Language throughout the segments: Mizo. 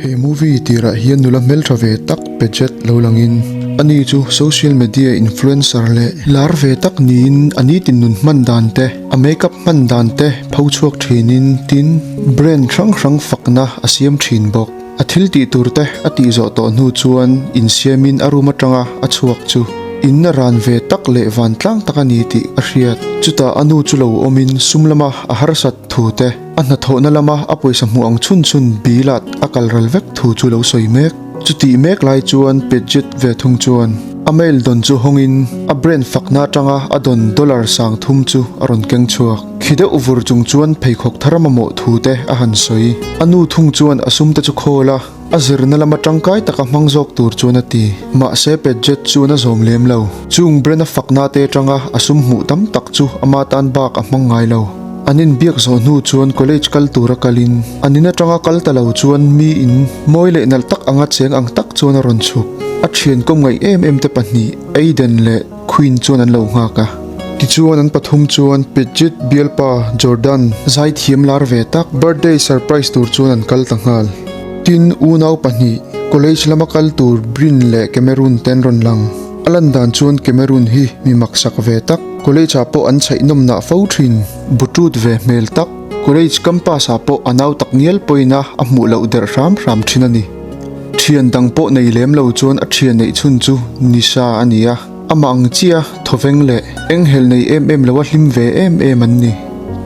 He movie tirah hian nula hmeltha ve tak Paget lo langin ani chu social media influencer leh lar ve tak niin a nitin nun hman dan te, a makeup hman dan te pho chhuak thinin tin brand hrang hrang fakna a siam thin bawk. A thil tih tur te a tih zawh tawh hnu chuan insiamin a room atanga a chhuak chu in a ran ve tak leh vantlang tak a ni tih a hriat. Chutah a nu chu lo awmin sum lama a harsat thu te, A hnathawhna lama a pawisa hmuh ang chhun chhun bilat a kal ral vek thu chu lo sawi mek. Chutih mek lai chuan Padgett ve thung chuan a mail dawn chu hawngin a brand fakna atanga a dawn dollar 3000 chu a rawn keng chhuak. Khi deuh vur chung chuan pheikhawk thar a mamawh thu te a han sawi. A nu thung chuan a sum te chu khawl a. A zirna lama tangkai taka hmang zawk tur chuan a ti. Mahse Padgett chuan a zawm lem lo. Chung brand a fakna te atanga a sum hmuh tam tak chu ama tan bak a hmang ngai lo. An inbiak zawh hnu chuan college kal tura kalin an in atanga kal ta lo chuan mi in mawi leh nalh tak anga cheng ang tak chuan a rawn chhuk. A thian kawmngaih em em te pahnih Aiden leh Queen chuan an lo nghak a. Tichuan an pathum chuan Pidgeot bialpa Jordan zaithiam lar ve tak birthday surprise tur chuan an kal ta nghal. Tin, unau pahnih college lama kal tur Bryn leh Cameron te an rawn lang. A lan dan chuan Cameron hi mi maksak ve tak, college ah pawh an chhaih nawm nah fo thin, butut ve hmel tak, college campus ah pawh a nau tak ngial pawhin a a hmuh loh derh hram hram thin a ni. Thian dang pawh nei lem lo chuan a thian neih chhun chu Nisha a ni a, amah ang chiah thawveng leh enghelh nei em em lo a hlim ve em em an ni.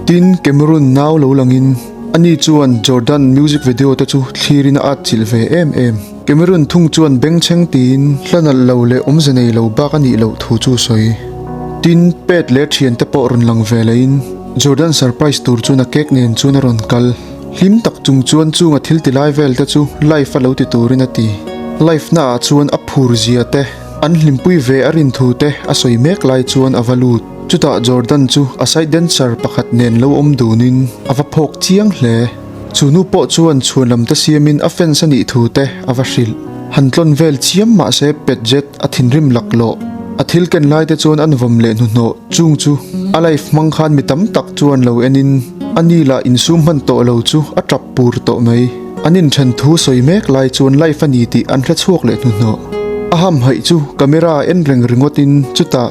Tin, Cameron nau lo langin ani chuan Jordan music video te chu thlirin a atchilh ve em em. Cameron thung chuan bengchheng tiin hla nalh lo leh awmze nei lo bak a nih loh thu chu sawi. Tin, Pat leh thiante pawh rawn lang ve lehin Jordan surprise tur chuan a cake nen chuan a rawn kal. Hlim tak chung chuan chunga thil ti lai vel te chu live a lo ti turin a ti. Live na ah chuan a phur zia te, an hlimpui ve a rin thu te a sawi mek lai chuan a va lut. Chutah Jordan chu a side dancer pakhat nen lo awm dunin a va phawk chiang hle. Chu nu pawh chuan chhuan lam te siamin a fans a nih thu te a va hrilh. Han tlawn vel chiam mahse Padgett a thinrim laklawh. A thil ken lai te chuan an vawm leh hnuhnawh chung chu a life hmang khan mi tam tak chuan lo enin a ni lah insum hman tawh lo chu a tap pur tawh mai. An inthen thu sawi mek lai chuan life a ni tih an hre chhuak leh hnuhnawh. A hamhaih chu camera en reng ringawtin chutah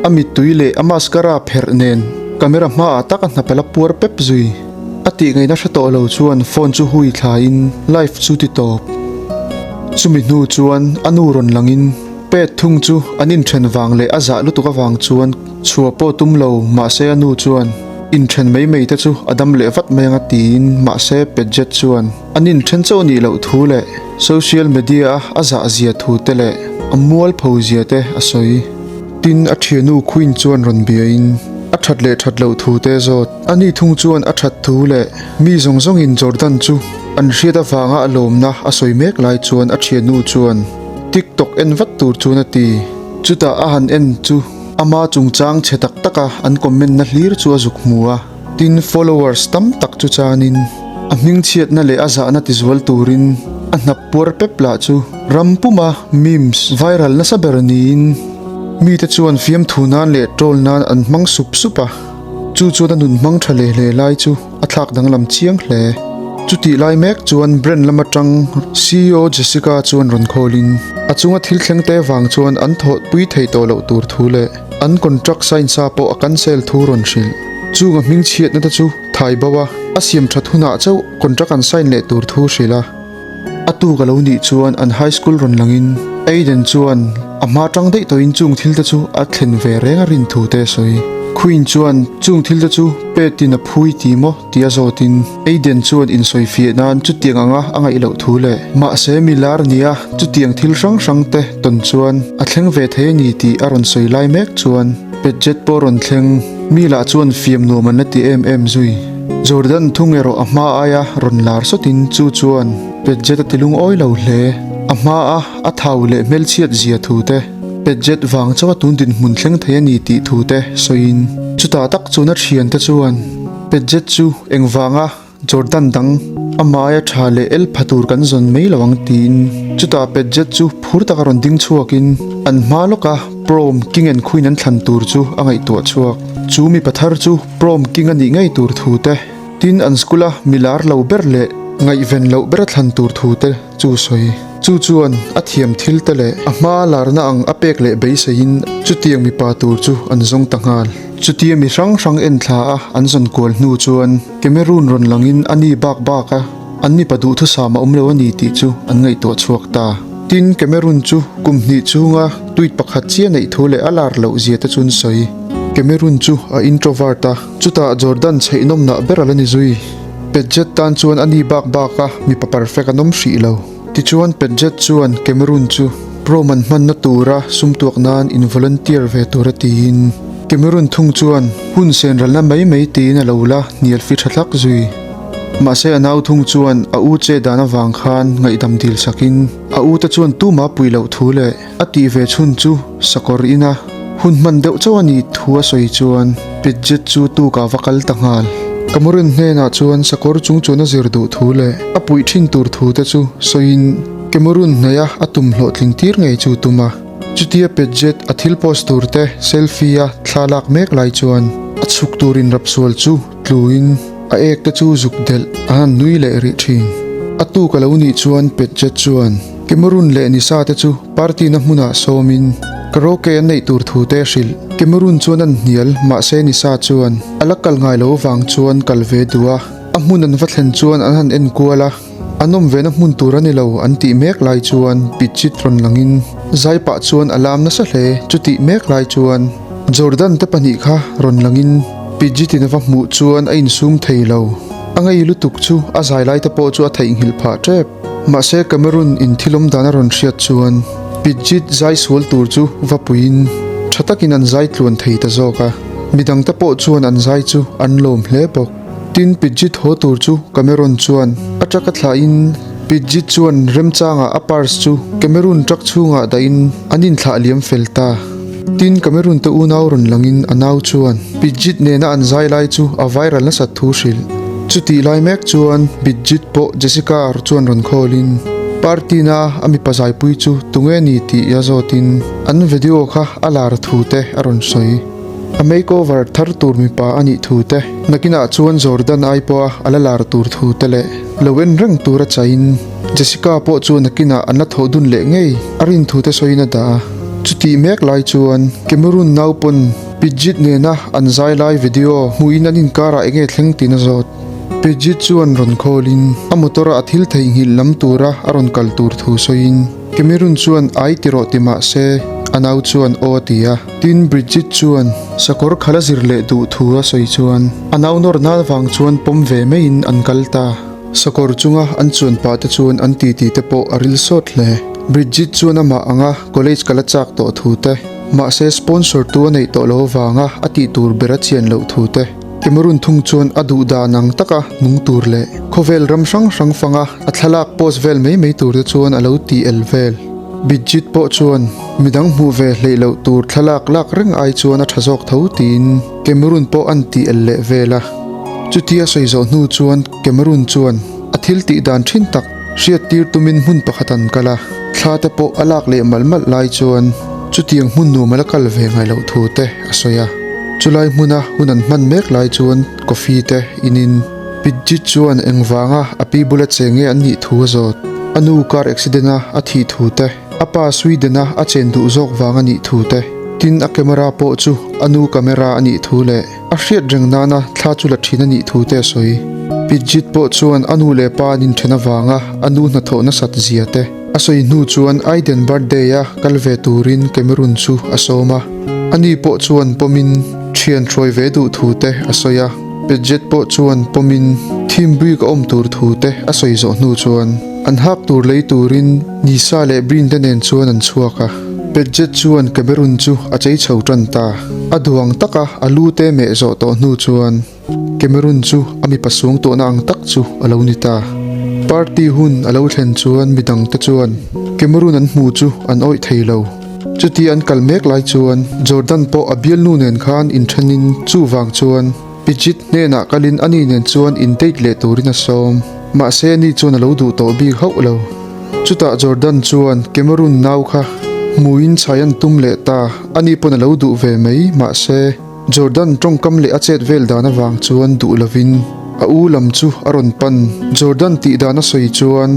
a mittui leh a mascara pherh nen camera hmaah tak a hnapel a puar pep zui. A tih ngaihna hre tawh lo chuan phone chu hui thlain live chu ti tawp. Chumi hnu chuan a nu rawn langin pet thung chu an inthen vang leh a zah lutuk avang chuan chhuah pawh tum lo mahse a nu chuan inthen mai mai te chu a dam leh vat mai anga tiin mahse Padgett chuan an inthen chauh nih loh thu leh social media a a zah zia thu te leh a mualpho zia te a sawi. Tin a thiannu Queen chuan rawn biain a that leh that loh thu te zawt. Ani thung chuan a that thu leh mi zawng zawngin Jordan chu an hriat avanga a lawmna a sawi mek lai chuan a thiannu chuan TikTok en vat tur chuan a ti. Chutah a han en chu ama chungchang chhe tak taka an comment na hlir chu a zuk hmu a, tin followers tam tak chu chanin a hmingchhiatna leh a zahna tizual turin a hnap puar pep lah chu ram puma memes viral nasa ber niin mite chuan fiamthu nan leh troll nan an hmang sup sup a. Chu chuan a nun hmang tha leh hle lai chu a thlak danglam chiang hle. Chutih lai mek chuan brand lam atang CEO Jessica chuan rawn khawlin a chunga thil thleng te vang chuan an thawhpui thei tawh loh tur thu leh an contract sign sa pawh a cancel thu rawn hrilh. Chung a hming chhiatna te chu thai bo a, a siam that hunah chauh contract an sign leh tur thu hrilh a. A tuk a lo nih chuan an high school rawn langin Aiden chuan a hma tang daih tawhin chung thil te chu a thlen ve reng a rin thu te a sawi. Queen chuan chung thil te chu Pet-in a phui ti maw ti a zawtin Aiden chuan insawi fiah nan chutiang anga a ngaih loh thu leh mahse mi lar nia chutiang thil hrang hrang te tawn chuan a thleng ve thei a ni tih a rawn sawi lai mek chuan Padgett pawh rawn thleng mi lah chuan fiam nuam an la ti em em zui. Jordan thung erawh a hma aia rawn lar sawtin chu chuan Padgett a ti lungawi lo hle. A hma a a thau leh hmelchhiat zia thu te, Padgett vang chauha tun dinhmun thleng thei a ni tih thu te sawiin chutah tak chuan a thiante chuan Padgett chu engvanga Jordan dang amah aia tha leh el pha tur kan zawn mai lo ang tiin chutah Padgett chu phur taka rawn ding chhuakin an hma lawka Prom King and Queen an thlan tur chu a ngaihtuah chhuak. Chu mipa thar chu Prom King a nih ngei tur thu te, tin an school a mi lar lo ber leh. Ngaihven loh ber a thlan tur thu te chu sawi. Chu chuan a thiam thil te leh a hma larna ang a pek leh beiseiin chutiang mipa tur chu an zawng ta nghal. Chutia mi hrang hrang en thla a an zawn kual hnu chuan Cameroon rawn langin a ni bak bak a, an mipa duhthusam a awm lo a ni tih chu an ngaihtuah chhuak ta. Tin, Cameroon chu kum hnih chhunga tweet pakhat chiah neih thu leh a lar loh zia te chu an sawi. Cameroon chu a introvert a, chutah Jordan chheihnawmnah ber a la ni zui. Petjet tan chuan a ni bak bak a mipa perfect an awm hrih lo. Tichuan Petjet chuan Cameroon chu prom an hmanna tura sum tuak nan in volunteer ve tura tiin Cameroon thung chuan hun senralna mai mai tiin a lo la hnial fi tha thlak zui. Mahse a nau thung chuan a u che dan avang khan ngaihdam dil sakin a u te chuan tuma pui loh thu leh a tih ve chhun chu sakawr ina hun hman deuh chauh a nih thu a sawi chuan Pitjet chu tukah va kal ta nghal. Cameron hnenah chuan sakawr chung chuan a zir duh thu leh a puih thin tur thu te chu sawiin Cameron hnaia a tum hlawhtling tir ngei chu tum a. Chutia Pitjet a thil post tur te selfie a thla lak mek lai chuan a chhuk turin rapsual chu tluin a ek te chu zuk delh a han nui leh rih thin. A tuk a lo nih chuan Petjet chuan Cameroon leh Nisa te chu party na hmunah sawmin karaoke an neih tur thu te a hrilh. Cameroon chuan an hnial mahse Nisa chuan a la kal ngai lo avang chuan kal ve duh a. A hmun an va thlen chuan an han en kual a, an awm ve na hmun tur a ni lo an tih mek lai chuan Pitchit rawn langin zai pah chuan a lam nasa hle. Chutih mek lai chuan Jordan te pahnih kha rawn langin Pitchit-in a va hmuh chuan a insum thei lo. A ngei lutuk chu a zai lai te pawh chu a theihnghilh phah tep. Mahse Cameroon in thil awm dan a rawn hriat chuan Pitchit zai sual tur chu va puiin tha takin an zai tluan thei ta zawk a. Midang te pawh chuan an zai chu an lawm hle bawk. Tin, Pitchit haw tur chu Cameron chuan a truck a thlahin Pitchit chuan remchangah a purse chu Cameron truck chhungah dahin an inthlah liam fel ta. Tin, Cameron te unau rawn langin a nau chuan Pitchit nena an zai lai chu a viral nasat thu hrilh. Chutih lai mek chuan Pitchit pawh Jessica chuan rawn khawlin party na a mipa zaipui chu tunge ni tih a zawtin an video kha a lar thu te a rawn sawi. A makeover thar tur mipa a nih thu te, nakinah chuan Jordan ai pawha a la lar tur thu te leh lo en reng tur a chaihin Jessica pawh chu nakinah an la thawh dun leh ngei a rin thu te sawiin a dah a. Chutih mek lai chuan Cameroon nau pawn Pidgit nena an zai lai video hmuhin an inkarah enge thleng tiin a zawt. Pidgit chuan rawn khawlin a motor a thil theihnghilh lam tura a rawn kal tur thu sawiin Cameroon chuan ai ti rawh ti mah se a nau chuan aw a ti a. Tin, Bridget chuan sakawr khal a zir leh duh thu a sawi chuan a nau nawr nan vang chuan pawm ve maiin an kal ta. Sakawr chunga an chuan pah te chuan an titi te pawh a ril sawt hle. Bridget chuan amah anga college kal a chak tawh thu te, mahse sponsor tu a neih tawh lo avanga a tih tur ber a chian loh thu te, Cameroon thung chuan a duh dan ang taka nung tur leh khawvel ram hrang hrang fanga a thlalak post vel mai mai tur te chuan a lo ti el vel. Bidjit pawh chuan midang hmuh ve hleih loh tur thlalak lak reng ai chuan a tha zawk tho tiin Cameroon pawh an ti el leh vel a. Chutia sawi zawh hnu chuan Cameroon chuan a thil tih dan thin tak hriattir tumin hmun pakhat an kal a, thla te pawh a lak leh malh malh lai chuan chutiang hmun nuam a la kal ve ngai loh thu te a sawi a. Chulai hmuna hun an hman mek lai chuan coffee te inin Bidjit chuan engvanga a pi bula che nge an nih thu a zawt. A nu car accident a a thih thu te, a pa Sweden a a chen duh zawk vang a nih thu te, tin a camera pawh chu a nu camera a nih thu leh a hriat reng nana thla chu la thin a nih thu te a sawi. Bidjit pawh chuan a nu leh pa an inthen avanga a nu hnathawh nasat zia te a sawi hnu chuan Aiden birthday a kal ve turin Cameroon chu a sawm a, ani pawh chuan pawmin thian hruai ve duh thu te a sawi a. Pedjet pawh chuan pawmin thim bik a awm tur thu te a sawi zawh hnu chuan an hak tur lei turin Nisa leh Brin te nen chuan an chhuak a. Pedjet chuan Cameroon chu a chei chho tan ta. A duang taka a lu te meh zawh tawh hnu chuan Cameroon chu a mipa suang tawhna ang tak chu a lo ni ta. Party hun a lo thlen chuan midang te chuan Cameroon an hmu chu an awih thei lo. Chuti an kal mek lai chuan Jordan pawh a bialnu nen khan inthenin chuvang chuan Pijit hnenah kalin ani nen chuan in date leh turin a sawm. Mahse ani chuan a lo duh tawh bik hauh lo. Chutah Jordan chuan Cameroon nau kha hmuin chhai an tum leh ta, ani pawn a lo duh ve mai mahse Jordan tawngkam leh a chet vel dan avang chuan duh lovin. A u lam chu a rawn pan. Jordan tih dan a sawi chuan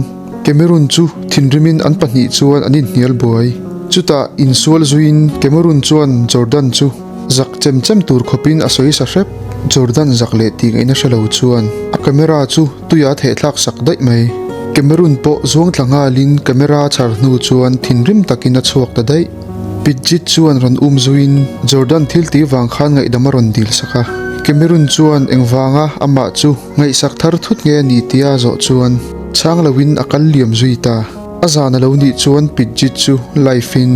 Cameron chu thinrimin an pahnih chuan an inhnial buai. Chutah insual zuiin Cameron chuan Jordan chu zak chem chem tur khawpin a sawi sa hrep. Jordan zak leh tih ngaihna hre lo chuan a camera chu tuia thehthlak sak daih mai. Cameron pawh zuang tla nghalin camera a chhar hnu chuan thinrim takin a chhuak ta daih. Pitjit chuan rawn um zuiin Jordan thil tih vang khan ngaihdam a rawn dil sak a. Cameron chuan engvanga amah chu ngaihsak thar thut nge a ni tia a zawh chuan chhang loin a kal liam zui ta. A zan a lo nih chuan Pitjit chu live in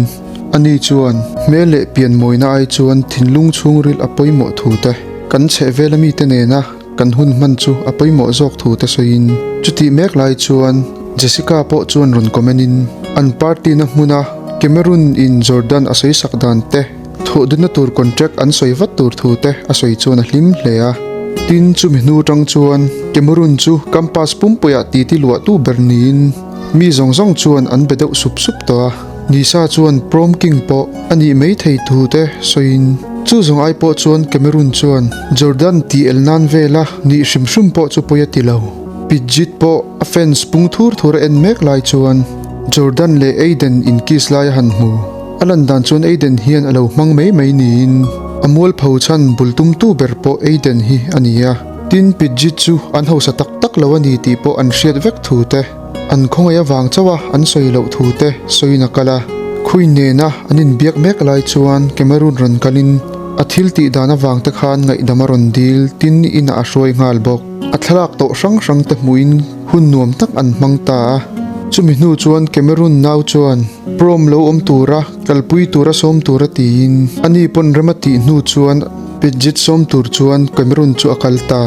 ani chuan hmel leh pian mawina ai chuan thinlung chhungril a pawimawh thu te kan chhehvel a mite nena Kan hun hman chu a pawimawh zawk thu te sawiin chutih mek lai chuan Jessica pawh chuan rawn comment in an party na hmuna Cameroon in Jordan a sawi sak dan te thawh dunna tur contract an sawi vat tur thu te a sawi chuan a hlim hle a. Tin chumi hnu tang chuan Cameroon chu campus pumpuiah titi luahtu ber niin Mi zawng zawng chuan an be deuh sup sup tawh a, Nisa chuan Prom King pawh a nih mai thei thu te sawiin chu zawng ai pawh chuan Cameroon chuan Jordan tih el nan vela nih hrim hrim pawh chu pawi a ti lo. Pitjit pawh a fans pung thur thur a en mek lai chuan Jordan leh Aiden in kiss lai a han hmu. A lan dan chuan Aiden hian a lo hmang mai mai niin a mualpho chhan bul tumtu ber pawh Aiden hi a ni a. Tin, Pitjit chu an hausa tak tak lo a ni tih pawh an hriat vek thu te, an khawngaih avang chauh a an sawi loh thu te sawiin a kal a. Khui nena an inbiak mek lai chuan Cameroon rawn kalin a thil tih dan avang te khan ngaihdam a rawn dil tin inah a hruai nghal bawk. A thlalak tawh hrang hrang te hmuhin hun nuam tak an hmang ta a. Chumi hnu chuan Cameroon nau chuan prom lo awm tura kalpui tura sawm tura tiin ani pawn rem a tih hnu chuan Pitjit sawm tur chuan Cameroon chu a kal ta.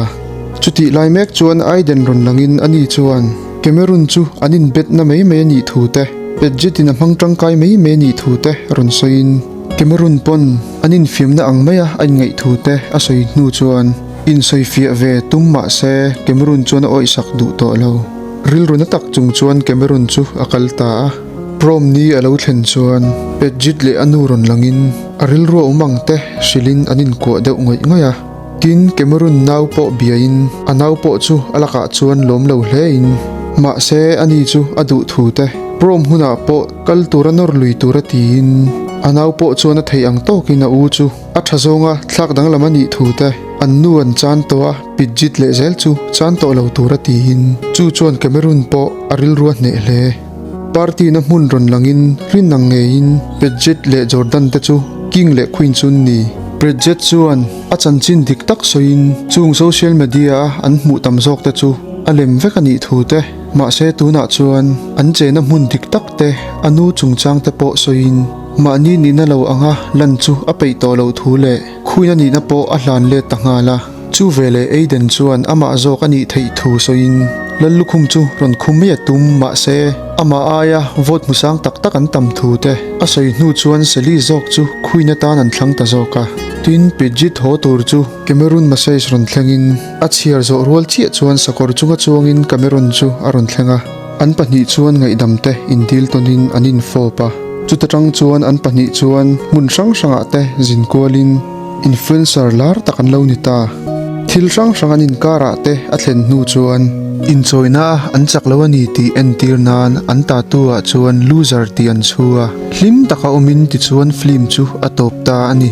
Chutih lai mek chuan Aiden rawn langin ani chuan Cameroon chu an inbetna mai mai a nih thu te, Pitjit in a hmang tangkai mai mai a nih thu te rawn sawiin Cameroon pawn an infiamna ang maia a inngaih thu te a sawi hnu chuan insawifiah ve tum mah se Cameroon chuan a awihsak duh tawh lo. Rilru na tak chung chuan Cameroon chu a kal ta a. Prom ni a lo thlen chuan Petjit leh a nu rawn langin a rilru a awm ang te hrilhin an inkuah deuh ngawih ngawih a. Tin, Cameroon nau pawh biain a nau pawh chu a lakah chuan lawm lo hlein mahse ani chu a duh thu te prom hunah pawh kal tura nawr lui tura tiin a nau pawh chuan a theih ang tawkin a u chu a tha zawnga thlak danglam a nih thu te an nu an chan tawh a Pitjit leh zel chu chan tawh lo tura tiin chu chuan Cameroon pawh a rilru a hneh hle. Party na hmun rawn langin rin ang ngeiin Pedjet leh Jordan te chu King leh Queen chu an ni. Predjet chuan a chanchin dik tak sawiin chung social media a an hmuh tam zawk te chu a lem vek a nih thu te, mahse tunah chuan an chena hmun dik tak te a nu chungchang te pawh sawiin mahni nihna lo anga lan chu a peih tawh loh thu leh Queen a nihna pawh a hlan let ta nghal a. Chu veleh Aiden chuan amah zawk a nih theih thu sawiin Lallukhum chu rawn khum mai a tum mahse amah aia vote hmu sang tak tak an tam thu te a sawi hnu chuan Sally zawk chu Queen atan an thlang ta zawk a. Tin, Pidgey thaw tur chu Cameron message rawn thlengin a chhiar zawh rual chiah chuan sakawr chunga chuangin Cameron chu a rawn thleng a, an pahnih chuan ngaihdam te indil tawnin an infawp a. Chuta tang chuan an pahnih chuan hmun hrang hrangah te zin kualin, Influencer lar tak an lo ni ta. Thil hrang hrang an inkarah te a thlen hnu chuan inchawina a an chak lo a ni tih entir nan an tattoo ah chuan loser tih an chhu a, hlim taka awmin tichuan film chu a tawp ta a ni.